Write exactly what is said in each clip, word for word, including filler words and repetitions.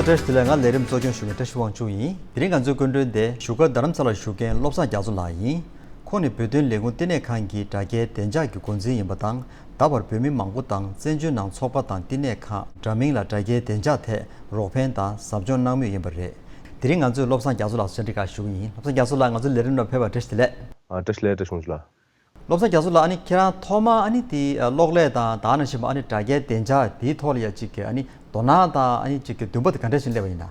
བཀྲ་ཤིས་བདེ་ལེགས། ང་ལས་རིམ་གཙོ་སྐྱོང་ཞུ་མཁན་བཀྲ་ཤིས་དབང་ཕྱུག་ཡིན། དེ་རིང་ང་ཚོའི་སྐུ་མགྲོན་དེ་བཞུགས་སྒར་རྡ་རམ་ས་ལར་བཞུགས་མཁན་བློ་བཟང་རྒྱ་མཚོ་ལགས་ཡིན། ཁོང་ནི་བོད་དོན་ལས་ཁུངས་བསྟི་གནས་ཁང་གི་དྲ་རྒྱའི་བདེ་འཇགས་ཀྱི་འགོ་འཛིན་ཡིན་པ་དང་། ད་བར་བོད་མི་མང་པོ་དང་བཙན་བྱོལ་ནང་ཚོགས་པ་དང་བསྟི་གནས་ཁང་འདྲ་མིན་ལ་དྲ་རྒྱའི་བདེ་འཇགས་ཐད་རོགས་ཕན་དང་ཟབ་སྦྱོང་གནང་མུས་ཡིན་པ་རེད། དེ་རིང་ང་ཚོས་བློ་བཟང་རྒྱ་མཚོ་ལགས་སུ་གྲ་སྒྲིག་ཞུ་གི་ཡིན། བློ་བཟང་རྒྱ་མཚོ་ལགས། ང་ཚོའི་ལས་རིམ་ནང་ཕེབས་པར་བཀྲ་ཤིས་བདེ་ལེགས། ཨ། བཀྲ་ཤིས་བདེ་ལེགས། བཀྲ་ཤིས་བདེ་ལེགས། བློ་བཟང་རྒྱ་མཚོ་ལགས། ཨ་ནི་ཁྱེད་རང་ཐོག་མར་ཨ་ནི་དེ་གློག་ཀླད་དང་ད་ནང་བཞིན་པ་ཨ་ནི་དྲ་རྒྱའི་བདེ་འཇགས་དེའི་ཐོག་ལ་ཡ་གཅིག་གི་ཨ་ནི་དོ་སྣང་དང་ཨ་ནི་གཅིག་གི་འདུན་པ་དེ་ག་འདྲ་ཞིག་སླེབས་པ་ཡིན་ན།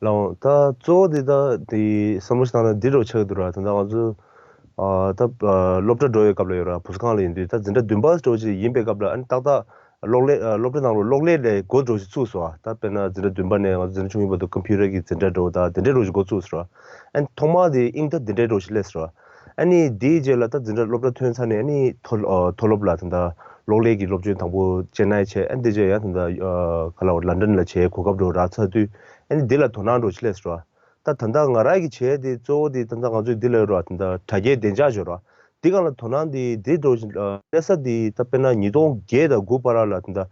ལགས་འོང་། ད་གཙོ་བོ་དེ་ད་དེ་བསམ་བློ་ཞིག་བཏང་ན་འདི་འདྲ་བོ་ཆགས་ཀྱི་འདུག་ར། ད་ལྟ་ང་ཚོ་ཨ་ད་ཨ་སློབ་གྲྭ་འགྲོ་བའི་སྐབས་ལ་ཡོད་ར། བུ་གསོ་ཁང་ལ་ཡིན་དུས་ད་འཛིན་གྲྭ་བདུན་པ་འདྲ་བོ་ཅིག་ཡིན་པའི་སྐབས་ལ་ཨ་ནི་ཏག་ཏག་གློག་ཀླད་ཨ་སློབ་གྲྭ་ནང་ལ་གློག་ཀླད་ལས་འགོ་འདྲ་བོ་ཞིག་ཚུགས་སོང་། ད་དཔེར་ན་འཛིན་གྲྭ་བདུན་པ་ནས་ང་ཚོ་འཛིན་གྲྭ་ཆུང་ཆུང་བར་དུ་ཀམ་པུ་ཊར་གྱི་འཛིན་གྲྭ་འདྲ་བོ་ད་དེ་འདྲའི་འདྲ་བོ་ཞིག་འགོ་ཚུགས་སོང་ར། ཨ་ནི་ཐོག་མར་དེ་དབྱིངས་ད་དེ་འདྲའི་འདྲ་བོ་ཞིག་སླེབས་སོང་ར། ཨ་ནི་དེའི་རྗེས་ལ་ད་འཛིན་གྲྭ་སློབ་གྲྭ་ཐོན་ཚར་ནས་ཨ་ནི་མཐོ་ཨ་མཐོ་སློབ་ལ་ད་ད་གློག་ཀླད་ཀྱི་སློབ་སྦྱོང་དང་པོ་ཅེན་ནའི་བྱས། ཨ་ནི་དེ་རྗེས་ཡང་ད་ད་ཨ་ག་ལ་ལན་ཌན་ལ་བྱས་གོ་སྐབས་འདྲ་བོ་རག་ཚར་དུས་ཨ་ནི་དེ་ལ་དོ་སྣང་འདྲ་བོ་ཞིག་སླེབས་སོང་ར། ད་ད་ལྟ་ང་རང་གིས་བྱས་དེ་གཙོ་བོ་དེ་ད་ལྟ་ང་ཚོས་འདི་ལ་ཡོད་ར། ད་ལྟ་དྲ་རྒྱའི་བདེ་འཇགས་ཡོད་ར། འདི་སྒང་ལ་དོ་སྣང་དེ་དེ་འདྲ་བོ་ཞིག་ཨ་སླེབས་ས་དེ་ད་དཔེར་ན་ཉིས་སྟོང་བརྒྱད་དང་དགུ་བར་ལ་ད་ལྟ་རྒྱལ་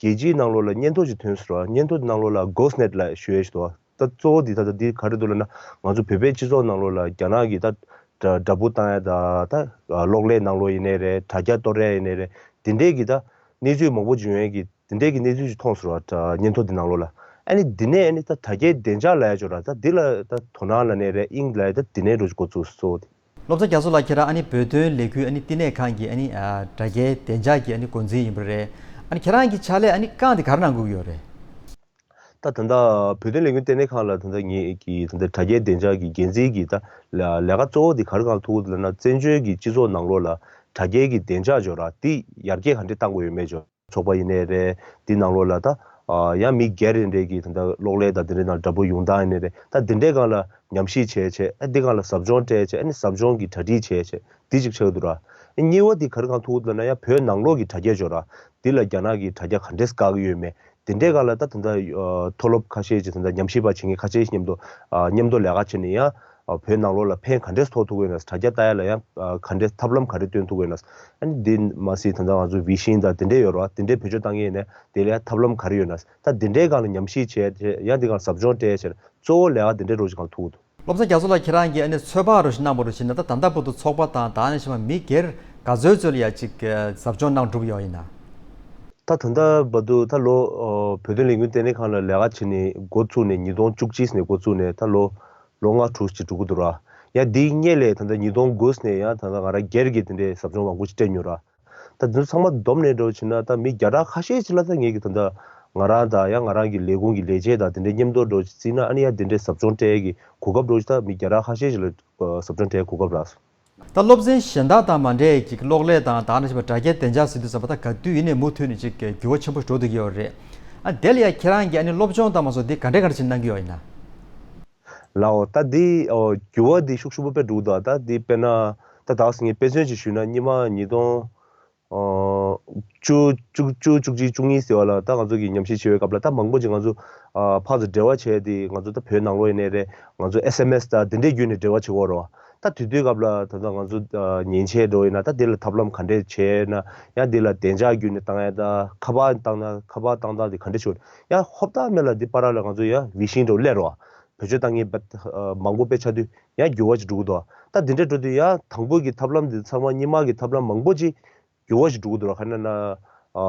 སྤྱིའི་ནང་ལོགས་ལ་སྙན་ཐོ་ཞིག་ཐོན་སོང་ར། སྙན་ཐོ་དེ་ནང་ལོགས་ལ་གྷོ་སི་ནེཊ་ལབ་ཞུ་ཡས་ཞིག་འདུག་ད་གཙོ་བོ་དེ་ད་ལྟ་འདི་ག་རེ་འདུག་ལབ་ན། ང་ཚོ་བོད་པའི་སྤྱི་ཚོགས་ནང་ལོགས་ལ་རྒྱ་ནག་གིས་ད་དགྲ་དགྲ་འབུ་བཏང་ཡ་ད་ད་གློག་ཀླད་ནང་ལོགས་ཡིན་ནའི་རེད། དྲ་རྒྱ་གཏོར་ཡ་ཡིན་ནའི་རེད། དེ་འདྲས་ཀྱི་ད་གནས་ཚུལ་མང་པོ་ཅིག་ཡོང་ཡས་ཀྱི་དེ་འདྲས་ཀྱི་གནས་ཚུལ་ཞིག་མཐོང་སོང་ར། ད་སྙན་ཐོ་དེ་ནང་ལོགས་ལ། ཨ་ནི་འདི་ནས་ཨ་ནི་ད་དྲ་རྒྱའི་བདེ་འཇགས་ལབ་ཡ་ཅིག་ཡོད་ར། ད་འདི་ལ་ད་དོ་སྣང་ལབ་ནའི་རེད། དབྱིངས་ལབ་ཡ་ད་འདི་ནས་འགྲོ་ཞིག་འགོ་བཙུགས་སོང་། བློ་བཟང་རྒྱ་མཚོ་ལགས། ཁྱེད་རང་ཨ་ནི་བོད་དོན་ལས་འགུལ་ཨ་ནི་བསྟི་གནས་ཁང་གི་ཨ་ནི་ཨ་དྲ་རྒྱའི་བདེ་འཇགས་ཀྱི་ཨ་ནི་འགོ་འཛིན་ཡིན་པ་རེད། ཨ་ནི་ཁྱེད་རང་གི་ཕྱག་ལས་ཨ་ནི་རྐང་དེ་ག་རེ་གནང་དགོས་ཀྱི་ཡོད་རེད། ད་ད་ལྟ་བོད་དོན་ལས་འགུལ་བསྟི་གནས་ཁང་ལ་ད་ལྟ་ངེད་ཀྱི་ད་ལྟ་དྲ་རྒྱའི་བདེ་འཇགས་ཀྱི་འགན་འཛིན་གྱི་ད་ལས་ལས་ཀ་གཙོ་བོ་དེ་ག་རེ་གང་ཐུག་ལབ་ན། བཙན་བྱོལ་གྱི་སྤྱི་ཚོགས་ནང་ལོགས་ལ་དྲ་རྒྱའི་གི་བདེ་འཇགས་ཅིག་ཡོད་ར། དེ་ཡར་རྒྱས་ག་འདྲས་གཏང་དགོས་ཡོད་མེད་ཅིག་ཚོགས་པ་ཡིན་ནའི་རེད། འདི་ནང་ལོགས་ལ་ད་ཨ་ཡང་མི་སྒེར་ཡིན་འདྲའི་གི་ད་ལྟ་གློག་ཀླད་དང་དེ་འདྲའི་ནང་དགྲ་འབུ་ཡོང་སྟངས་ཡིན་ནའི་རེད། ད་འདི་འདྲའི་སྒང་ལ་ཉམས་ཞིབ་བྱས་བྱས། ཨ་འདི་སྒང་ལ་ཟབ་སྦྱོང་སྤྲད་བྱས། ཨ་ནི་ཟབ་སྦྱོང་གི་གྲ་སྒྲིག་བྱས་བྱས། འདི་གཅིག་ཆགས་འདུག་ར། ཨ་གཉིས་པ་འདི་ག་རེ་གང་ཐུག་ལབ་ན། ཡང་བོད་ནང་ལོགས་ཀྱི་དྲ་རྒྱ་ཅིག་ཡོད་ར། འདི་ལ་རྒྱ་ནག་གི་དྲ་རྒྱ་ག་འདྲས་བཀག་གི་ཡོད་མེད། དེ་འདྲའི་སྒང་ལ་ད་ད་ལྟ་ཨ་མཐོ་སློབ་ཁ་ཤས་ཅིག་ད་ལྟ་ཉམས་ཞིབ་པ་བྱེད་མཁན་ཁ་ཤས་ཤིག་མཉམ་དུ་ཨ་མཉམ་དུ་ལས་ཀ་བྱས་ནས་ཡང་ཨ་བོད་ནང་ལོགས་ལ་ཕན་ག་འདྲས་ཐོགས་ཐུབ་ཀྱི་ཡོད་ན། དྲ་རྒྱ་ལྟ་ཡ་ལ་ཡང་ཨ་ག་འདྲས་ཐབས་ལམ་ག་རེ་སྟོན་ཐུབ་ཀྱི་ཡོད་ན། ཨ་ནི་འདི་མ་ཟད་ད་ལྟ་ང་ཚོ་ཝི་ཤིང་དང་དེ་འདྲས་ཡོད་རེད་བ། དེ་འདྲས་བེད་སྤྱོད་བཏང་མཁན་ཡིན་ན་དེ་ལ་ཡང་ཐབས་ལམ་ག་རེ་ཡོད་ན། ད་དེ་འདྲའི་སྒང་ལ་ཉམས་ཞིབ་བྱས་བྱས། ཡང་དེ་སྒང་ཟབ་སྦྱོང་སྤྲད་བྱས། གཙོ་བོ་ལས་ཀ་དེ་འདྲའི་རོ་ཞིག་གང་ཐུག་འདུག་བློ་བཟང་རྒྱ་མཚོ་ལགས། ཁྱེད་རང་གིས་ཨ་ནི་ཚོད་དཔག་རོ་ཞིག་གནང་བ་རོ་ཞིག་ན། ད་ད་ལྟ་བར་དུ་ཚོགས་པ་དང་ད་ནི་ཞིག་མ་མི་སྒེར་ག་ཚོད་ཚོད་ལ་ཡ་ཅིག་ཟབ་སྦྱོང་གནང་གྲུབ་ཡོད་ཡིན་ན། ད་ད་ལྟ་བར་དུ་ད་ལོ་ཨ་བོད་དོན་ལས་འགུལ་ལྟེ་གནས་ཁང་ལ་ལས་ཀ་བྱེད་ནས་འགོ་བཙུགས་ནས། ཉིས་སྟོང་བཅུ་གཅིག་ནས་འགོ་བཙུགས་ནས་ད་ལོ་ལོ་ལྔ་དྲུག་ཅིག་འགྲོ་གི་འདུག་ར། ཡ་འདིའི་སྔོན་ལ་ད་ལྟ་ཉིས་སྟོང་དགུ་ནས་ཡང་ད་ལྟ་ང་རང་སྒེར་གྱི་དེ་འདྲའི་ཟབ་སྦྱོང་མང་པོ་ཅིག་སྤྲད་མྱོང་ར། ད་འདི་ཚོ་ཚང་མ་བསྡོམས་ནས་འདྲ་བོ་བྱས་ན། ད་མི་བརྒྱ་ཕྲག་ཁ་ཤས་ཅིག་ལ་ད་ངེད་ཀྱི་ད་ལྟ་ང་རང་དང་ཡང་ང་རང་གི་ལས་ཁུངས་ཀྱི་ལས་བྱེད་དང་དེ་འདྲའི་མཉམ་དུ་འདྲ་བོ་ཅིག་བརྩིས་ན། ཨ་ནི་ཡང་དེ་འདྲའི་ཟབ་སྦྱོང་སྤྲད་ཀྱི་གོ་སྐབས་འདྲ་བོ་ཅིག་ད་མི་བརྒྱ་ཕྲག་ཁ་ཤས་ཅིག་ལ་ཨ་ཟབ་སྦྱོང་སྤྲད་གོ་སྐབས་རག་སོང་། ད་སློབ་ཚན་གཞན་དག་དང་མ་འདྲ་བའི་གློག་ཀླད་དང་ད་ནི་ཞིག་པ་དྲ་རྒྱའི་བདེ་འཇགས་ཟེར་དུས་ཙམ་པ་ད་ག་དུས་ཡིན་ནའི་མུ་མཐུད་ནས་ཅིག་འགྱུར་བ་ཆེན་པོ་འགྲོ་བསྡད་ཀྱི་ཡོད་རེད། ཨ་དེ་ལ་ཡང་ཁྱེད་རང་གིས་ཨ་ནི་སློབ་སྦྱོང་དང་མ་སོགས་འདི་ག་འདྲ་ག་འདྲ་ཞིག་གནང་གི་ཡོད་ཡིན་ན། ལའོ། ད་འདི་ཨོ་འགྱུར་བ་འདི་ཤུགས་ཆེན་པོ་དཔེ་འགྲོ་གི་འདུག་ད་འདི་དཔེར་ན་ད་ད་ག་སེ་ངས་དཔེ་མཚོན་ཅིག་ཞུས་ན། སྔོན་མ་ཉིས་སྟོང་ཨོ་བཅུ་བཅུ་བཅུ་བཅུ་གཅིག་བཅུ་གཉིས་ཟེར་བ་ལ་ད་ང་ཚོ་གི་ཉམས་ཞིབ་བྱེད་པའི་སྐབས་ལ་ད་མང་པོ་ཅིག་ང་ཚོ་ཨ་ཕར་ཚུར་འབྲེལ་བ་བྱས་ཏེ། ང་ཚོ་ད་བོད་ནང་ལོགས་ཡིན་ནའི་རེད། ང་ཚོ་ཨེས་ཨེམ་ཨེས་དང་དེ་འདྲའི་བརྒྱུད་ནས་འབྲེལ་བ་བྱེད་དགོས་རེད་བ། ད་དེ་དུས་སྐབས་ལ་ད་ལྟ་ང་ཚོ་ཨ་མཉེན་ཆས་འདྲ་བོ་ཡིན་ན་ད་དེ་ལ་ཐབས་ལམ་ག་འདྲས་བྱས་ན། ཡང་དེ་ལ་བདེ་འཇགས་བརྒྱུད་ནས་བཏང་ཡ། ད་ཁ་པར་བཏང་ན་ཁ་པར་བཏང་སྟངས་དེ་ག་འདྲས་བྱུང་། ཡང་ཧོབ་སྟེ་མེད་ལ་འདི་བར་ལ་ང་ཚོ་ཡང་ཝི་ཤིང་འདྲ་བོ་སླེབས་རེད་བ། བེད་སྤྱོད་བཏང་མཁན་བ་ཨ་མང་པོ་དཔེ་ཆགས་དུས་ཡང་འགྱུར་བ་ཅིག་འགྲོ་གི་འདུག་ད་དེ་འདྲས་འགྲོ་དུས་ཡང་དང་པོ་གི་ཐབས་ལམ་འདི་ཚང་མ་སྔོན་མ་གི་ཐབས་ལམ་མང་པོ་ཅིག་འགྱུར་བ་ཞིག་འགྲོ་གི་འདུག་ར། ག་རེ་ན་ན་ཨ་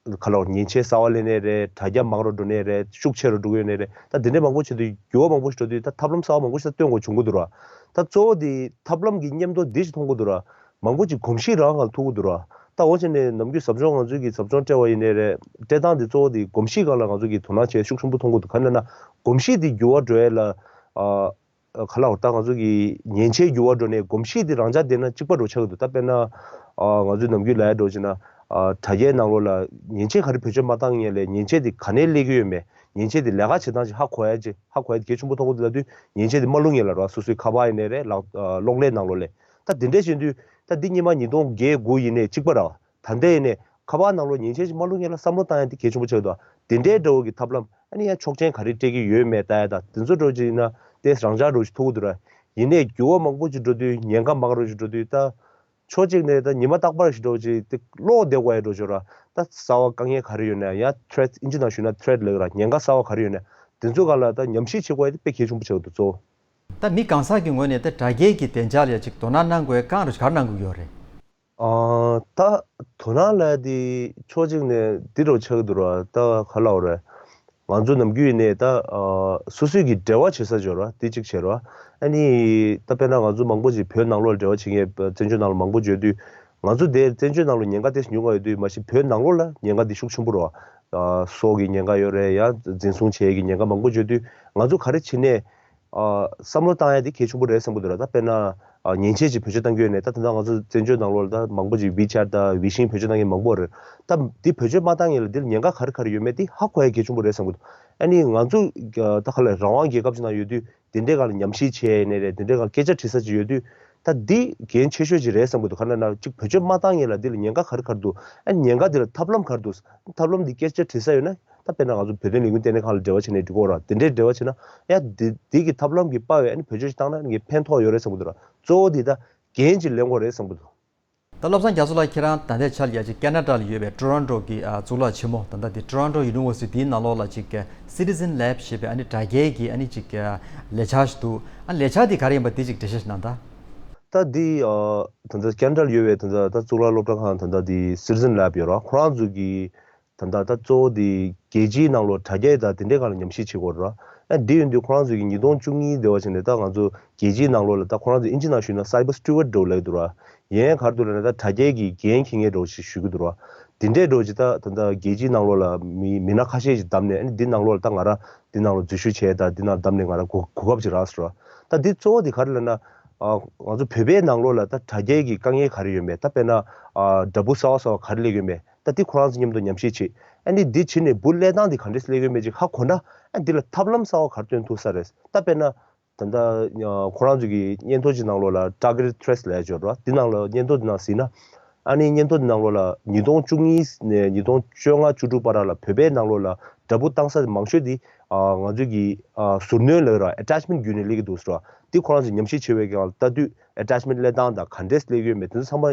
ག་ལ་མཉེན་ཆས་གསར་པ་སླེབས་ནའི་རེད། དྲ་རྒྱ་མང་རུ་འགྲོ་ནའི་རེད། ཤུགས་ཆེ་རུ་འགྲོ་གི་ཡོད་ནའི་རེད། ད་དེ་འདྲས་མང་པོ་བྱེད་དུས་འགྱུར་བ་མང་པོ་ཞིག་འགྲོ་དུས་ད་ཐབས་ལམ་གསར་པ་མང་པོ་ཞིག་ད་སྟོན་དགོས་བྱུང་གི་འདུག་ར། ད་གཙོ་བོ་དེ་ཐབས་ལམ་གྱི་མཉམ་དུ་འདི་ཞིག་མཐོང་གི་འདུག་ར། མང་པོ་ཅིག་གོམས་གཤིས་རང་གང་ཐུག་གི་འདུག་ར། ད་འོ་བྱས་ནས་ནམ་རྒྱུན་ཟབ་སྦྱོང་ང་ཚོས་ཀྱི་ཟབ་སྦྱོང་སྤྲད་པ་ཡིན་ནའི་རེད། སྤྲད་སྟངས་དེ་གཙོ་བོ་དེ་གོམས་གཤིས་སྒང་ལ་ང་ཚོ་གི་དོ་སྣང་བྱས་ཤུགས་ཆེན་པོ་མཐོང་གི་འདུག་ག་རེ་ན་ན་གོམས་གཤིས་དེ་འགྱུར་བ་འགྲོ་ཡས་ལ་ཨ་ག་ལ་འོ་ད་ང་ཚོ་གི་མཉེན་ཆས་འགྱུར་བ་འགྲོ་ནས་གོམས་གཤིས་དེ་རང་འཇགས་བསྡད་ན་གཅིག་པ་འདྲ་བོ་ཆགས་ཀྱི་འདུག་ད་དཔེར་ན་ཨ་ང་ཚོས་ནམ་རྒྱུན་ལབ་ཡ་འདྲ་བོ་བྱས་ན་ཨ་དྲ་རྒྱའི་ནང་ལོགས་ལ་མཉེན་ཆས་ག་རེ་བེད་སྤྱོད་མ་བཏང་མཁན་ལས་མཉེན་ཆས་དེ་ག་ནས་སླེབས་ཀྱི་ཡོད་མེད། མཉེན་ཆས་དེ་ལས་ཀ་བྱེད་སྟངས་ཅིག་ཧ་གོ་ཡ་ཅིག་ཧ་གོ་ཡ་དེ་གལ་ཆེན་པོ་མཐོང་གི་འདུག་ལབ་དུས་མཉེན་ཆས་དེ་མ་བླུགས་མཁན་ལ་ར་སོ་སོའི་ཁ་པར་ཡིན་ནའི་རེད། ལག་ཨ་གློག་ཀླད་ནང་ལོགས་ལ། ད་དེ་འདྲས་བྱེད་དུས་ད་འདི་སྔོན་མ་ཉིས་སྟོང་བརྒྱད་དགུ་ཡིན་ནའི་གཅིག་པ་ར། ད་ལྟ་ཡིན་ནའི་ཁ་པར་ནང་ལོགས་མཉེན་ཆས་ཅིག་མ་བླུགས་མཁན་ལ་བསམ་བློ་བཏང་ཡ་དེ་གལ་ཆེན་པོ་ཆགས་འདུག་དེ་འདྲའི་འདྲ་བོ་གི་ཐབས་ལམ་ཨ་ནི་ཡང་ཆོག་མཆན་ག་རེ་སྤྲད་ཀྱི་ཡོད་མེད་ལྟ་ཡ་དང་དེ་ཚོ་འདྲ་བོ་ཅིག་ཡིན་ན་ཏོག་ཙམ་རང་འཇགས་འདྲ་བོ་ཞིག་ཐུག་གི་འདུག་ར། ཡིན་ནའི་འགྱུར་བ་མང་པོ་ཅིག་འགྲོ་དུས་ཉེན་ཁ་མང་རུ་ཞིག་འགྲོ་དུས་ད་ཕྱོགས་གཅིག་ནས་ད་ཉི་མ་རྟག་པར་ཞིག་འདྲ་བོ་ཅིག་དེ་ཀློག་བསྡད་དགོས་ཡ་འདྲ་བོ་ཅིག་ར། ད་གསར་པ་དཀའ་ངལ་ག་རེ་ཡོད་ན་ཡང་ཐི་རེ་ཊི་ཨིན་ཇི་ནང་ཞུས་ན་ཐི་རེ་ཊི་ལབ་ཀྱི་ར། ཉེན་ཁ་གསར་པ་ག་རེ་ཡོད་ན་ དེ་ཚོའི་སྒང་ལ་ད་ཉམས་ཞིབ་བྱེད་དགོས་ཡ་དེ་དཔེ་གལ་ཆེན་པོ་ཆགས་འདུག་གཙོ་བོ། ད་མི་གང་ཟག་གི་ངོས་ནས་ད་དྲ་རྒྱའི་གི་བདེ་འཇགས་ལ་ཡ་ཅིག་དོ་སྣང་གནང་དགོས་ཡ་རྐང་རུ་ག་རེ་གནང་དགོས་ཀྱི་ཡོད་རེད། ཨ་ད་དོ་སྣང་ལབ་ཡ་དེ་ཕྱོགས་གཅིག་ནས་འདི་འདྲ་ཆགས་འདུག་ར། ད་ག་ལབ་དགོས་རེད། ང་ཚོ་ནམ་རྒྱུན་ནས་ད་ཨ་སོ་སོའི་གི་འབྲེལ་བ་བྱེད་ས་ཡོད་ར། དེ་གཅིག་བྱེད་ར། ཨ་ནི་ད་དཔེར་ན་ང་ཚོ་མང་པོ་ཅིག་བོད་ནང་ལོགས་ལ་འབྲེལ་བ་བྱེད་མཁན་བཙན་བྱོལ་ནང་ལ་མང་པོ་ཡོད་དུས། ང་ཚོ་དེ་བཙན་བྱོལ་ནང་ལ་ཉེན་ཁ་དེ་ཉུང་བ་ཡོད་དུས། མ་གཞི་བོད་ནང་ལོགས་ལ་ཉེན་ཁ་དེ་ཤུགས་ཆེན་པོ་རེད་བ། ཨ་སྲོག་གི་ཉེན་ཁ་ཡོད་རེད། ཡང་འཛིན་བཟུང་བྱེད་ཡས་ཀྱི་ཉེན་ཁ་མང་པོ་ཡོད་དུས། ང་ཚོ་ག་རེ་བྱེད་ནས་ཨ་བསམ་བློ་བཏང་ཡ་དེ་གལ་ཆེན་པོ་རེད་བསམ་གྱི་འདུག་ར། ད་དཔེར་ན་ཨ་མཉེན་ཆས་ཅིག་བེད་སྤྱོད་བཏང་གི་ཡོད་ནས། ད་ད་ལྟ་ང་ཚོ་བཙན་བྱོལ་ནང་ལོགས་ལ་ད་མང་པོ་ཅིག་ཝི་ཆེ་ཊི་དང་ཝི་ཤིང་བེད་སྤྱོད་བཏང་མཁན་མང་པོ་རེད། ད་འདི་བེད་སྤྱོད་མ་བཏང་སྔོན་ལ་འདིར་ཉེན་ཁ་ག་རེ་ག་རེ་ཡོད་མེད་དེ་ཧ་གོ་ཡ་གལ་ཆེན་པོ་རེད་བསམ་གྱི་འདུག་ཨ་ནི་ང་ཚོ་ད་ག་ལ་རང་དབང་རྒྱལ་ཁབ་ཅིག་ནང་ཡོད་དུས། དེ་འདྲའི་སྒང་ལ་ཉམས་ཞིབ་བྱས་ནས་རེད། དེ་འདྲའི་སྒང་ལ་སྐད་ཆ་དྲི་ས་ཅིག་ཡོད་དུས། ད་འདི་འགན་ཆེ་ཤོས་ཅིག་རེད་བསམ་གྱི་འདུག་ག་རེ་ལབ་ན་ཅིག་བེད་སྤྱོད་མ་བཏང་སྔོན་ལ་འདི་ལ་ཉེན་ཁ་ག་རེ་ག་རེ་འདུག་ཨ་ཉེན་ཁ་འདི་ལ་ཐབས་ལམ་ག་རེ་འདུག་ཐབས་ལམ་འདི་སྐད་ཆ་དྲི་ས་ཡོད་ན། ད་དཔེར་ན་ང་ཚོ་བོད་དོན་ལས་འགུལ་ལྟེ་གནས་ཁང་ལ་འབྲེལ་བ་བྱས་ནས་འགྲིག་གོ་ར། དེ་འདྲའི་འབྲེལ་བ་བྱས་ན་ཡ་འདི་འདི་གི་ཐབས་ལམ་གྱི་དཔའ་བས་ཨ་ནི་བེད་སྤྱོད་ཅིག་བཏང་ན་ངས་ཕན་ཐོགས་ཡོད་རེད་བསམ་གྱི་འདུག་ར། གཙོ་བོ་འདི་ད་འགན་ཅིག་ལེན་དགོས་རེད་བསམ་གྱི་འདུག་ད་བློ་བཟང་རྒྱ་མཚོ་ལགས་ཁྱེད་རང་ད་ལྟའི་ཆར་ཡ་ཅིག་ཁེ་ན་ཌ་ལ་ཡོད་པའི་ཊོ་རོན་ཊོ་གི་ཨ་གཙུག་ལག་ཆེན་མོ་ད་ལྟ་དེ་Toronto University དེའི་ནང་ལོགས་ལ་ཅིག་Citizen Lab ཞེས་པའི་ཨ་ནི་དྲ་རྒྱའི་གི་ཨ་ནི་ཅིག་ལས་འཆར་ཞིག་འདུག་ཨ་ལས་འཆར་དེ་ག་རེ་ཡིན་པ་དེ་ཅིག་འགྲེལ་བཤད་ཞིག་གནང་དང་། ད་འདི་ཨ་ད་ལྟ་ཁེ་ན་ཌ་ལ་ཡོད་པའི་ད་ལྟ་ད་གཙུག་ལག་སློབ་གྲྭ་ཁང་ད་ལྟ་དེ་Citizen Lab ཡོད་ར། ཁོ་རང་ཚོ་གི་ད་ལྟ་ད་གཙོ་བོ་དེ་རྒྱལ་སྤྱིའི་ནང་ལོགས་དྲ་རྒྱའི་དང་དེ་འདྲའི་སྒང་ལ་ཉམས་ཞིབ་བྱེད་དགོས་ར། ཨ་འདི་ཡིན་དུས་ཁོ་རང་ཚོ་གི་ཉིས་སྟོང་བཅུ་གཉིས་དེ་བ་བྱས་ནས་ད་ང་ཚོ་རྒྱལ་སྤྱིའི་ནང་ལོགས་ལ་ད་ཁོ་རང་ཚོ་ཨིན་ཇི་ནང་ཞུས་ན་Cyber Steward འདྲ་བོ་ལབ་འདུག་ར། ཡིན་ག་རེ་འདུག་ལབ་ན་ད་དྲ་རྒྱའི་གི་འགན་འཁྱེར་མཁན་འདྲ་བོ་ཞིག་ཞུ་གི་འདུག་ར། དེ་འདྲའི་འདྲ་བོ་ཅིག་ད་ད་ལྟ་རྒྱལ་སྤྱིའི་ནང་ལོགས་ལ་མི་མི་སྣ་ཁ་ཤས་ཤིག་བདམས་ནས། ཨ་ནི་འདི་ནང་ལོགས་ལ་ད་ང་རང་འདི་ནང་ལ་འཛུལ་ཞུགས་བྱས། ད་འདི་ནང་བདམས་ནས་ང་རང་གོ་གོ་སྐབས་ཅིག་རག་སོང་ར། ད་འདི་གཙོ་བོ་དེ་ག་རེ་ལབ་ན། ཨ་ང་ཚོ་བོད་པའི་ནང་ལོགས་ལ་ད་དྲ་རྒྱའི་གི་དཀའ་ངལ་ག་རེ་ཡོད་མེད། ད་དཔེར་ན་ཨ་འདྲ་འབུ་གསར་བ་གསར་བ་ག་རེ་སླེབས་ཡོད་མེད། ད་འདི་ཁོ་རང་ཚོ་མཉམ་དུ་ཉམས་ཞིབ་བྱེད། ཨ་ནི་འདི་བྱེད་ནས་འབུ་སླེབས་སྟངས་འདི་ག་འདྲས་སླེབས་ཡོད་མེད་ཅིག་ཧ་གོ་ན། ཨ་འདི་ལ་ཐབས་ལམ་གསར་བ་ག་རེ་སྟོན་ཐུབ་ས་རེད། ད་དཔེར་ན་ད་ལྟ་ཁོ་རང་ཚོ་གི་སྙན་ཐོ་ཅིག་ནང་ལོགས་ལ་Targeted Threats ལབ་ཡ་ཅིག་ཡོད་རེད་བ། འདི་ནང་ལ་སྙན་ཐོ་འདི་ནང་གཟིགས་ན། ཨ་ནི་སྙན་ཐོ་འདི་ནང་ལོགས་ལ་ཉིས་སྟོང་བཅུ་གཉིས་ནས་ཉིས་སྟོང་བཅོ་ལྔ་བཅུ་དྲུག་བར་ལ་བོད་པའི་ནང་ལོགས་ལ་འདྲ་འབུ་བཏང་ས་མང་ཤོས་འདི་ཨ་ང་ཚོས་ཀྱི་ཨ་ཟུར་སྣོན་ལབ་ར། Attachment བརྒྱུད་ནས་སླེབས་ཀྱི་འདུག་ཟེར་བ། འདི་ཁོ་རང་ཚོས་ཉམས་ཞིབ་བྱེད་པའི་སྒང་ལ་ལྟ་དུས། Attachment སླེབས་སྟངས་དང་ག་འདྲས་སླེབས་ཡོད་མེད་དེ་ཚོ་ཚང་མ་